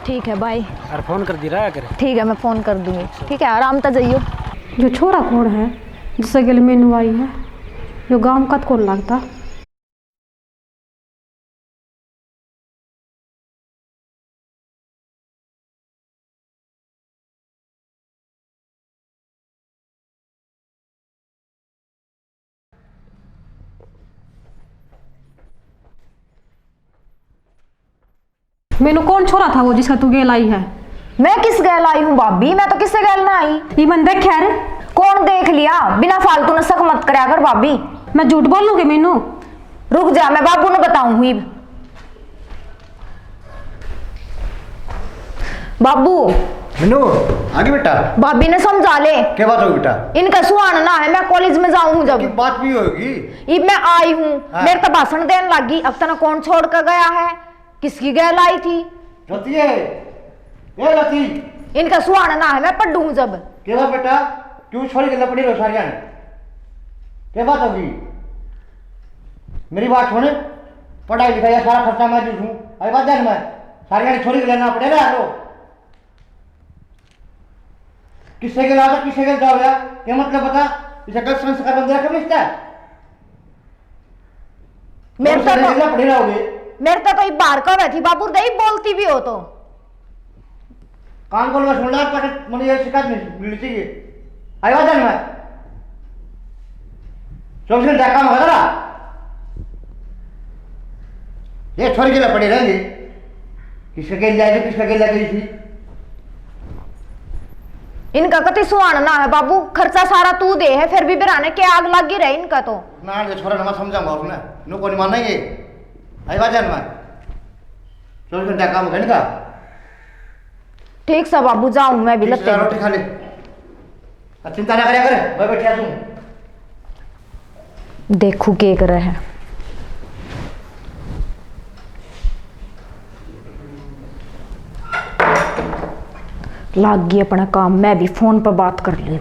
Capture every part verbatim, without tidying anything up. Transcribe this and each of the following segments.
ठीक है, बाय। और फोन कर दी रहा कर। ठीक है, मैं फोन कर दूंगी। ठीक है, आराम से जाइयो। जो छोरा कौन है जिससे गल मीनू आई है? यो गांव का तो कौन लगता? मैनू कौन छोरा था वो जिसका तू गैल आई है? मैं किस गैल आई हूँ भाभी, मैं तो किससे गैल ना आई। ये मन देख यार। कौन देख लिया? बिना फालतू में शक मत करया कर भाभी। मैं झूठ बोलूंगी मैनू? रुक जा, मैं बाबू ने बताऊं हूँ इब। बाबू। मीनू, आ गई बेटा? भाभी ने समझा ले। क्या बात होगी बेटा? इनका सुहाना ना है, मैं कॉलेज में जाऊं हूँ जब। की बात भी होगी? इब मैं आई हूँ, हाँ। मेरे तो भाषण देने लग गई, अब तने कौन छोड़ कर गया है, किसकी गैल आई थी? रतिए, ए रति। इनका सुहाना ना है, मैं पढ़ूं जब। क्या बात बेटा, क्यों छोरी के लपड़ी रो सारिया ने? क्या बात होगी? मेरी बात सुन, पढ़ाई लिखाई का सारा खर्चा मैं दूं। अरे बात जान मैं, सारिया ने छोरी के लेना पड़ेगा रो। किससे गैल आता, किससे गैल जाओ यार? क्या मतलब बता? इसे गलत संस्कार बन रखे इसका। मेरे तो, मेरे तो, पढ़े रहोगे। मेरे तो, तो ये बाहर का बैठी बाबू, दे ही बोलती भी हो तो। कान खोल के सुन ला, पर मैंने ये शिकायत नहीं मिलनी चाहिए। आई बात जान मैं। चौबीस घंटे काम होगा तेरा। ये छोरी के लिए पड़ी रहेंगे। किसके गैल जाएगी, किसके गैल गई थी? इनका कति सुहाना ना है बाबू, खर्चा सारा तू दे है, फिर भी बिराने के आग लगी रहे इनका तो। ना, ये छोरा ना समझाऊंगा उसने, नु कोनी मानेंगे। आई बात जान मैं। चौबीस घंटा काम होगा इनका। ठीक सा बाबू, जाऊं मैं भी ठीक से लत्ते। रोटी खा ले। अब चिंता ना करया कर, मैं बैठा तू। देखू के करे है। लाग गई अपना काम, मैं भी फोन पर बात कर ली,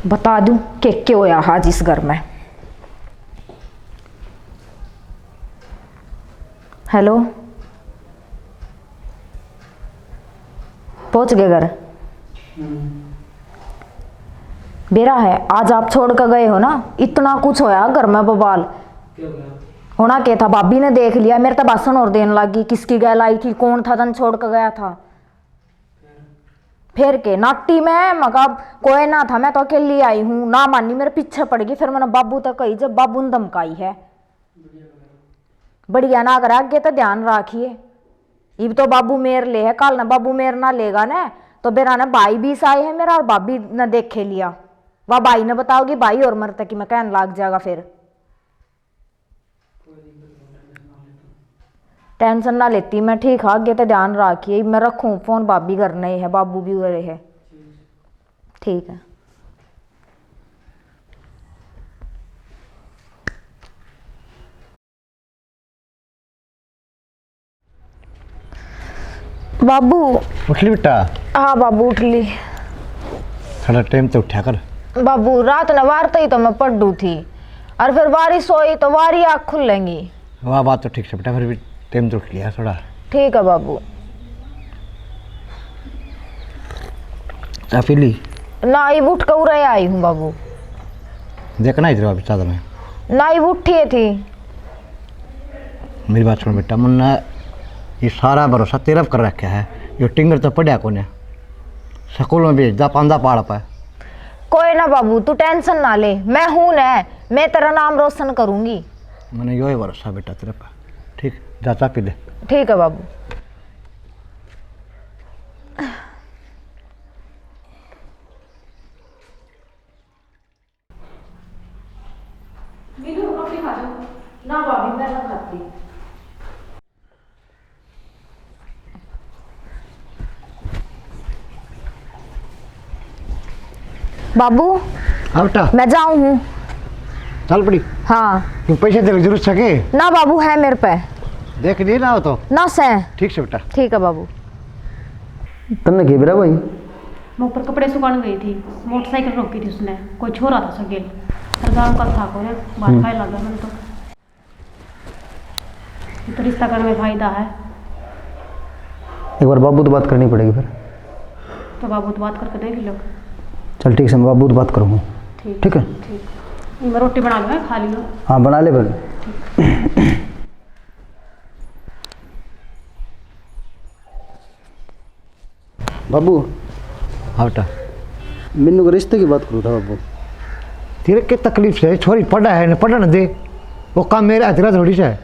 बता दूं के के होया आज इस घर में। हेलो, पहुंच गए घर? हम्म। बेरा है, आज आप छोड़ के गए हो ना, इतना कुछ होया घर में बवाल। क्या होया? होना के था, भाभी ने देख लिया, मेरे तो भाषण और देने लगी, किसकी गैल आई थी, कौन था तन छोड़ के गया था। फिर? फिर के नाटी में मका कोई ना था, मैं तो अकेली आई हूँ, ना मानी, मेरे पीछे पड़ गई। फिर मैंने बाबू तक कही, जब बाबू ने धमकाई है। बढ़िया ना करे, आगे तो ध्यान राखिए। इब तो बाबू मेर ले है, काल ना बाबू मेर ना लेगा ना, तो बेरा ना भाई भी आए है मेरा और भाभी ने देखे लिया। वह भाई ने बताओगी, भाई और मरते कि मैं कहन लाग जाएगा फिर। टेंशन ना लेती मैं, ठीक है, आगे तो ध्यान राखिए। मैं रखूँ फोन, भाभी घर नहीं है, बाबू भी उरे है। ठीक है। बाबू। उठ ली बेटा? हाँ बाबू, उठ ली। थोड़ा टाइम तो उठा कर। बाबू, रात ने वार तई तो मैं पढ़ू थी, और फिर वारी सोई तो वारी आँख खुलेंगी। वाह, बात तो ठीक से बेटा, फिर भी टाइम तो उठ लिया थोड़ा। ठीक है बाबू। चाय पी ली? ना, इब उठ के उरे आई हूँ बाबू। देखना इधर अभी चादर में। ना, इब उठी थी। मेरी बात सुन बेटा, मन्ने ये सारा भरोसा तेरा पर कर रखा है। यो टिंगर तो पढ़या कोने, स्कूल में भेज दा, पांदा पाड़ पे। कोई ना बाबू, तू टेंशन ना ले, मैं हूं ना, मैं तेरा नाम रोशन करूंगी। मैंने यो ही भरोसा बेटा तेरे पे। ठीक, जा चाय पी ले। ठीक है बाबू। मीनू, रोटी खा लो। ना भाभी, मैं ना खाती। बाबू, हाँ बेटा। मैं जाऊं हूँ। चल पड़ी। हाँ। क्यों, पैसे देने की जरूरत है के? ना बाबू, है मेरे पे। देख लिए ना हो तो। ना से। ठीक से बेटा। ठीक है बाबू। तन्ने के बेरा भाई? मैं ऊपर कपड़े सुखाने गई थी, मोटरसाइकिल रोकी थी उसने, कोई छोरा था सगेल, हर गांव का था कोने, बाहर हम्म। खाए लगा मैंने तो। ये तो रिश्ता करने में फायदा है। एक बार बाबू तो बात करनी पड़ेगी फिर। तो बाबू तो बात करके देख लो। चल ठीक से, मैं बाबू तो बात करूँगा। ठीक, ठीक है? ठीक। मैं रोटी बना लूँ, खा लियो। हाँ, बना ले फिर। बाबू। हाँ बेटा। मिन्नू के रिश्ते की बात करूँ था बाबू। तेरे के तकलीफ से छोरी पढ़ा है, न पढ़न दे। वो काम मेरे हाथ का थोड़ी सा है।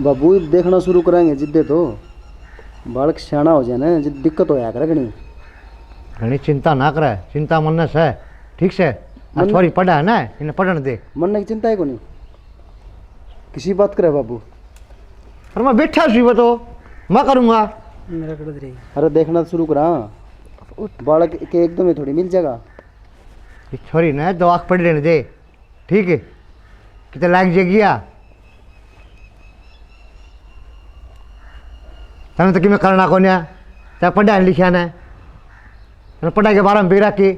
बाबू, देखना शुरू कराएंगे जिद्दे तो। बालक सियाणा हो जाए ना, जिद दिक्कत होया करे घणी। घणी चिंता ना करे, चिंता मन्ने से, ठीक से। आ मन- छोरी पढ़ा है ना, इन्हें पढ़न दे। मन्ने की चिंता है कोनी, किसी बात करे बाबू। अरे मैं बैठा सी, वो तो मैं करूँगा। मेरा कर दे रही। अरे देखना शुरू करा, बालक के एकदम ही थोड़ी मिल जाएगा। ये छोरी ने दो आँख पढ़ लेने दे, ठीक है? किते लाग जे गया। तने तो किमें करना कोन्या, चाहे पढ़ा लिखा ने, तने पढ़ाई के बारे में बेरा के।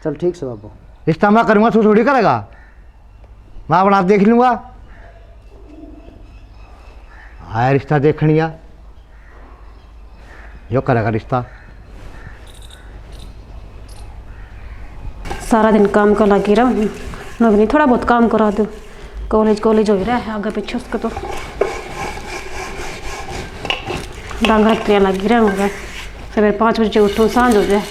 चल ठीक से बाबू। रिश्ता मैं करूँगा, तू थोड़ी करेगा, मैं अपना आप देख लूँगा। आया रिश्ता देखनिया, यो करेगा रिश्ता। सारा दिन काम का लगी रहूँ, नोक नहीं थोड़ा बहुत काम करा दूँ। कॉलेज, कॉलेज हो ही रहा है आगे पीछे उसका तो। डांगर तरिया लगी रहूँगा, सवेरे पाँच बजे उठूँ, सांझ हो जाए।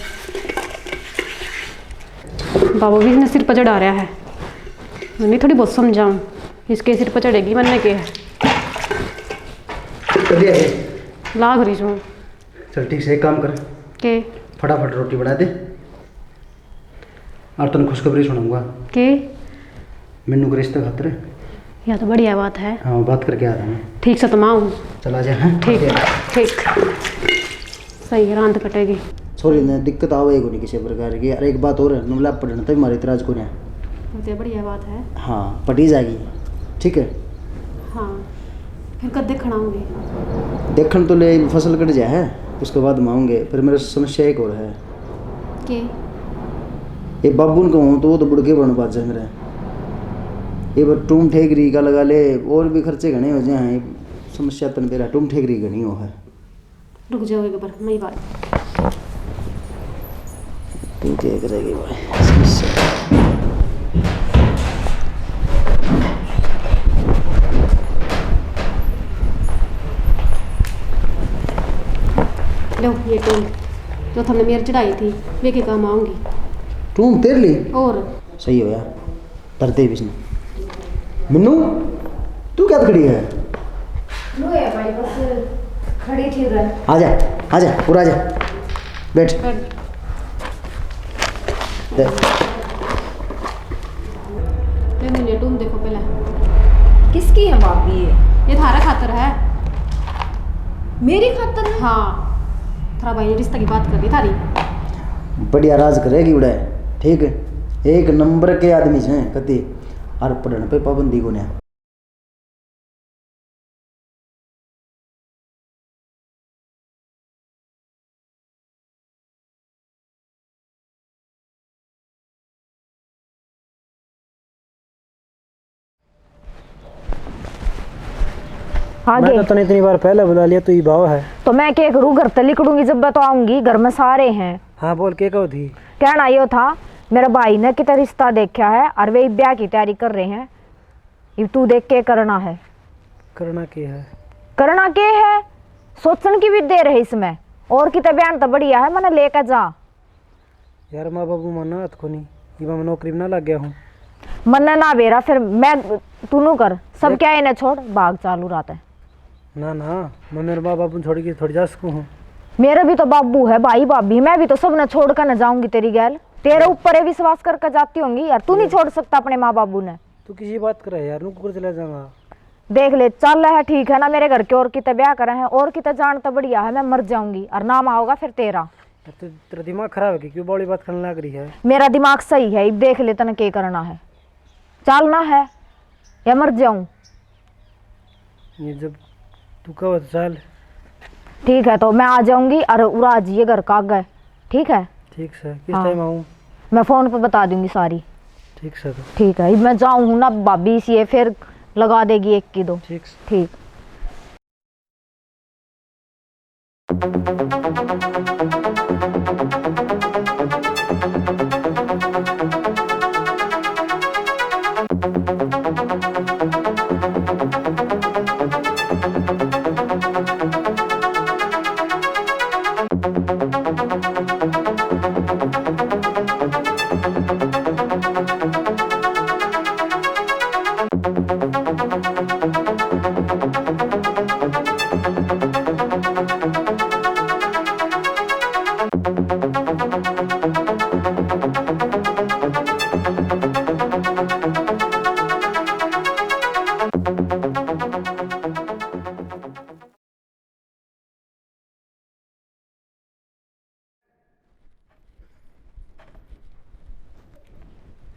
बाबू भी इसने सिर पर चढ़ा रहा है, मैं भी थोड़ी बहुत समझाऊँ, इसके सिर पर चढ़ेगी, मन्ने के है। कभी आए? लाग रही हूँ। चल ठीक से, एक काम कर। के? फटाफट रोटी बना दे और तने खुशखबरी सुनाऊंगा। के? मिन्नू के रिश्ते खातर। या तो बढ़िया बात है। हाँ, बात करके आ रहा मैं। ठीक से तो मैं आऊँ। चल आ जा, हैं? ठीक, ठीक। सही है, रांद कटेगी। छोरी ने दिक्कत आवे कोनी किसी प्रकार की। अरे एक बात और है, नुला पढ़न तक मारे इतराज कोनी। तो बढ़िया बात है। हाँ, पटी जाएगी, ठीक है। हाँ, फिर कब देखण आऊंगी? देखण तो ले, फसल कट जाए है, उसके बाद में आऊंगे। फिर मेरा समस्या एक और है। के? ये बाबू ने कहूँ तो वो तो बुढ़के बन बाज है मेरा। ये बार टूम ठेकरी का लगा ले, और भी खर्चे घणे हो जाए हैं। समस्या तन बेरा टूम ठेकरी घणी हो है। रुक जाओ एक बार, मैं ही बात। तू क्या करेगी भाई? समस्या। लो, ये टूम जो थमने मेरे चढ़ाई थी, वे के काम आऊंगी। टूम तेरे लिए? और? सही हो यार। तरते भी इसने। मिन्नू, तू क्या खड़ी है? लो है भाई, बस खड़ी थी उधर। आ जा, आ जा, पूरा आ जा। बैठ। बैठ। देख। ले मिन्नू, तुम देखो पहले। किसकी है भाभी ये? ये थारा खातर है। मेरी खातर है? हाँ, थारा भाई ने रिश्ते की बात कर दी थारी। बढ़िया राज करेगी उड़े, ठीक है? एक नंबर के आदमी से कति। और पढ़न पे पाबंदी कोन्या। आगे। मैं तो तने इतनी बार पहले बुला लिया, तू ही भाव है। तो मैं क्या करूँ, घर तक लिकड़ूंगी जब तो आऊंगी, घर में सारे हैं। हाँ बोल, के कहो थी? कहना यो था, मेरे भाई ने कितना रिश्ता देखा है और वे ब्याह की तैयारी कर रहे हैं। इब तू देख के करना है। करना के है? करना के है? सोचन की भी देर है इसमें। और किते बयान तो बढ़िया है, मने लेके जा। यार, माँ बाबू मन्ना हाथ को नहीं, इब मैं नौकरी में ना लग गया हूँ। मन्ना ना बेरा, फिर मैं, तू नू कर, सब देख। क्या इन्हें छोड़, भाग चालू रात है। ना, ना, मैं मेरे माँ बाबू छोड़ के थोड़ी जा सकूँ हूँ। मेरे भी तो बाबू है, भाई भाभी, मैं भी तो सब ने छोड़ कर न जाऊंगी तेरी गैल। तेरे ऊपर ये विश्वास करके जाती होंगी यार, तू नहीं छोड़ सकता अपने माँ बाबू ने। तू किसी बात करे यार, नू कुकर चला जाऊंगा। देख ले, चल है, ठीक है ना, मेरे घर के और किते ब्याह करे हैं, और किते जान तो बढ़िया है, मैं मर जाऊंगी और नाम आओगा फिर तेरा। यार, तू, तेरा दिमाग खराब है कि क्यों बावली बात करने लग रही है? मेरा दिमाग सही है, इब देख ले तने के करना है, चलना है या मर जाऊं? ये जब तू कहो तो चल। ठीक है, तो मैं आ जाऊंगी और उरा आ जाइए घर का आगे, ठीक है? ठीक से, किस हाँ। टाइम आऊँ? मैं फोन पे बता दूंगी सारी। ठीक से तो। ठीक है, मैं जाऊँ हूँ ना, भाभी सी है, फिर लगा देगी एक की दो। ठीक से। ठीक।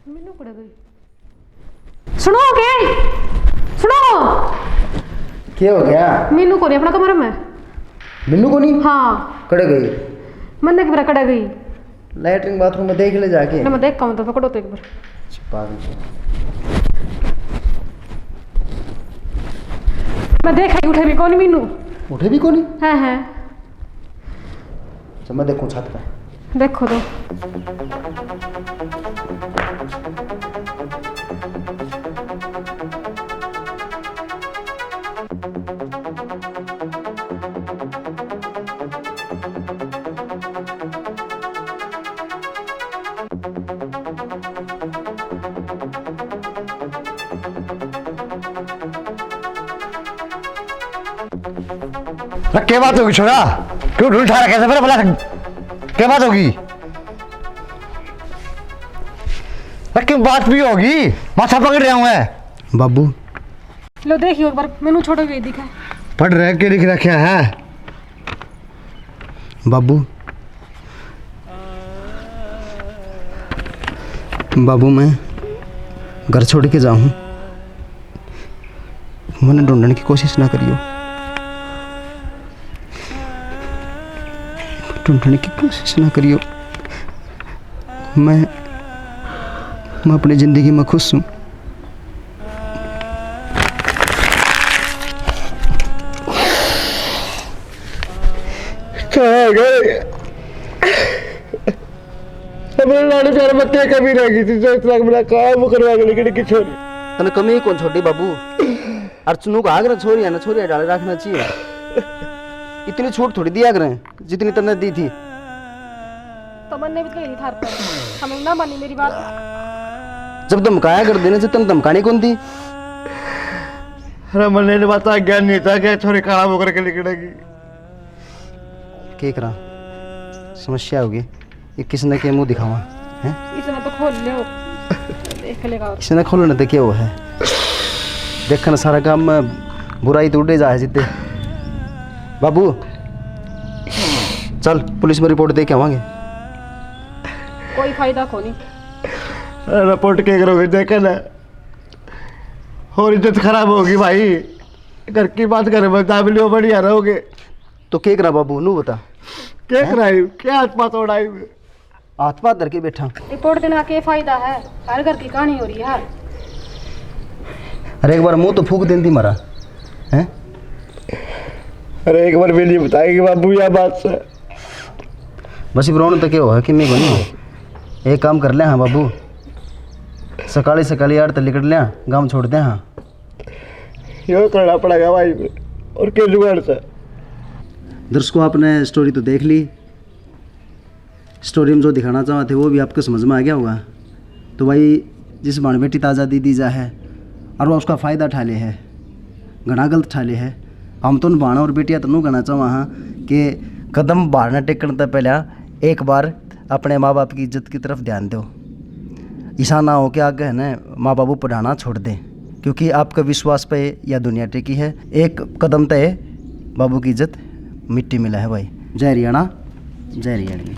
मीनू कड़े गई? सुनो के, सुनो। क्या हो गया? मीनू कोनी अपना कमरे में। मीनू कोनी? हाँ। कड़े गई? मन्ने की बेरा कड़े गई? लैटरिन बाथरूम में देख ले जाके। ना, मैं देख के आऊँ तो, पकड़ो तो एक बार। छिपा दे। मैं देख आई, उठे भी कोनी मीनू। उठे भी कोनी? हाँ, हाँ। अच्छा, मैं देखूँ छत पे। देखो तो। अरे, क्या बात होगी छोरा? क्यों ढूंढ ठा रखे थे मेरा भला? क्या बात होगी? अरे, क्यों बात भी होगी? माथा पकड़ रहा हूँ मैं। बाबू। लो देखियो एक बार, मैनू छोड़ो भी दिखा। पढ़ रहे के लिख रखे हैं? बाबू, बाबू, मैं घर छोड़ के जाऊँ, मन्ने ढूंढने की कोशिश ना करियो, ढूंढने की कोशिश ना करियो। मैं, मैं अपनी जिंदगी में खुश हूँ। कहाँ गए? अपने लाड़े प्यारे में ते कमी रह गई थी, जो इतना बड़ा काम करवा के लेके की छोरी। तने कमी कौन छोड़ी बाबू? और चुनू का आग्रह छोरी है ना, छोरी डाले रखना चाहिए। इतनी छूट थोड़ी दिया करें जितनी तन्ने दी थी। तो मन्ने भी तो यही थार पर, हमें ना मानी मेरी बात। जब धमकाया कर देने से तन्ने धमकानी कौन थी? अरे मन्ने ने बात ज्ञान नहीं था कि छोरी काला मुकर के निकलेगी। के करा, समस्या होगी। ये किसने के मुंह दिखावा, हैं? इसने तो खोल ले, देख लेगा। इसने खोलने तो क्या हुआ है? देखना सारा काम में बुराई तो उड़े जा है जितने। बाबू, चल पुलिस में रिपोर्ट दे के आवांगे। कोई फायदा को नहीं। रिपोर्ट के करोगे? देखे ना, और इज्जत खराब होगी भाई। घर की बात घर में दाब लियो, बढ़िया रहोगे। तो के करा बाबू, नू बता। के हैं? कराई, के हाथ पात उड़ाई? हाथ पात धर के बैठा। रिपोर्ट देना के फायदा है? हर घर की कहानी हो रही है। अरे एक बार मुंह तो फूक देती मारा, हैं? अरे एक बार बेली बताएगी बाबू या बात से। बस इब रोण तो के हो कि मैं कोनी। एक काम कर ले, हाँ बाबू, सकाली सकाली आड़ तक लिकड़ ले, गांव छोड़ दे, हाँ। यो करना पड़ेगा भाई, और के जुगाड़ से? दर्शकों, आपने स्टोरी तो देख ली। स्टोरी में जो दिखाना चाहते थे, वो भी आपके समझ में आ गया होगा। तो भाई, जिस भाण बेटी ताज़ा दी दी जा है और वो उसका फ़ायदा ठा ले है, घना गलत ठा ले है। हम तो उन भाण और बेटियां तै नू कहना चाहवा हाँ कि कदम भाण टेकण तै पहला एक बार अपने माँ बाप की इज्जत की तरफ ध्यान दो। इसा ना हो कि आगे है ना माँ बाप पढ़ाना छोड़ दें, क्योंकि आपके विश्वास पे या दुनिया टिकी है। एक कदम तय बाबू की इज्जत मिट्टी मिला है भाई। जय हरियाणा, जय हरियाणवी।